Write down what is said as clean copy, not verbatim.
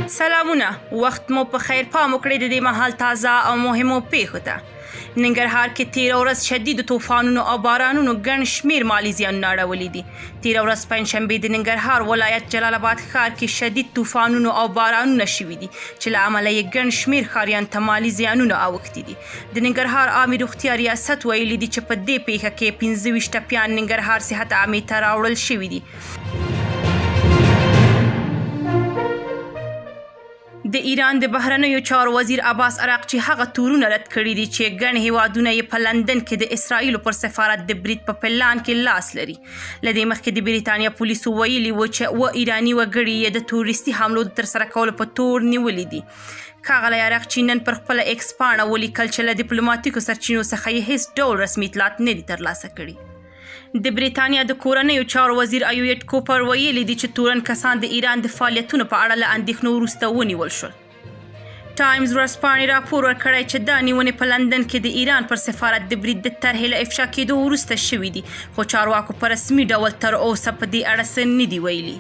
سلامونه، وخت مو په خیر. پام وکړئ د دې مهال تازه او مهمو پیښو ته. ننګرهار کې تېره ورځ شدیدو طوفانونو او بارانونو ګڼ شمېر مالي زیانونه اړولي دي. تېره ورځ پنجشنبه د ننګرهار ولایت جلال اباد ښار کې شدید طوفانونو او بارانونه شوي دي چې له امله یې ګڼ شمېر ښاریانو ته مالي زیانونه اوښتي دي. د ننګرهار عامې روغتیا ریاست ویلي دي چې په دې پېښه کې 25 ټپیان ننګرهار صحت عامې ته راوړل شوي دي. د ایران د بهرنیو چارو وزیر عباس عراقچي هغه تورونه رد کړي دي چې ګڼ هیوادونه یې په لندن کې د اسراییلو پر سفارت د برید په پلان کې لاس لري. له دې مخکې د بریتانیا پولیسو ویلي و چې اوه ایراني وګړي یې د تروریستي حملو د ترسره کولو په تور نیولي دي. ښاغلی عراقچي نن پر خپله ایکس پاڼه ولیکل چې له دیپلوماتیکو سرچینو څخه یې هیڅ ډول رسمي اطلاعات نه دي ترلاسه کړي. د بریتانیا د کورنیو چارو وزیر ایویټ کوپر ویلي دي چې تورن کسان د ایران د فعالیتونو په اړه له اندېښنو وروسته ونیول شول. ټایمز ورځپاڼې راپور ورکړی چې دا نیونې په لندن کې د ایران پر سفارت د برید د طرحې له افشا کېدو وروسته شوې دي، خو چارواکو په رسمي ډول تر اوسه په دې اړه څه نه دي ویلي.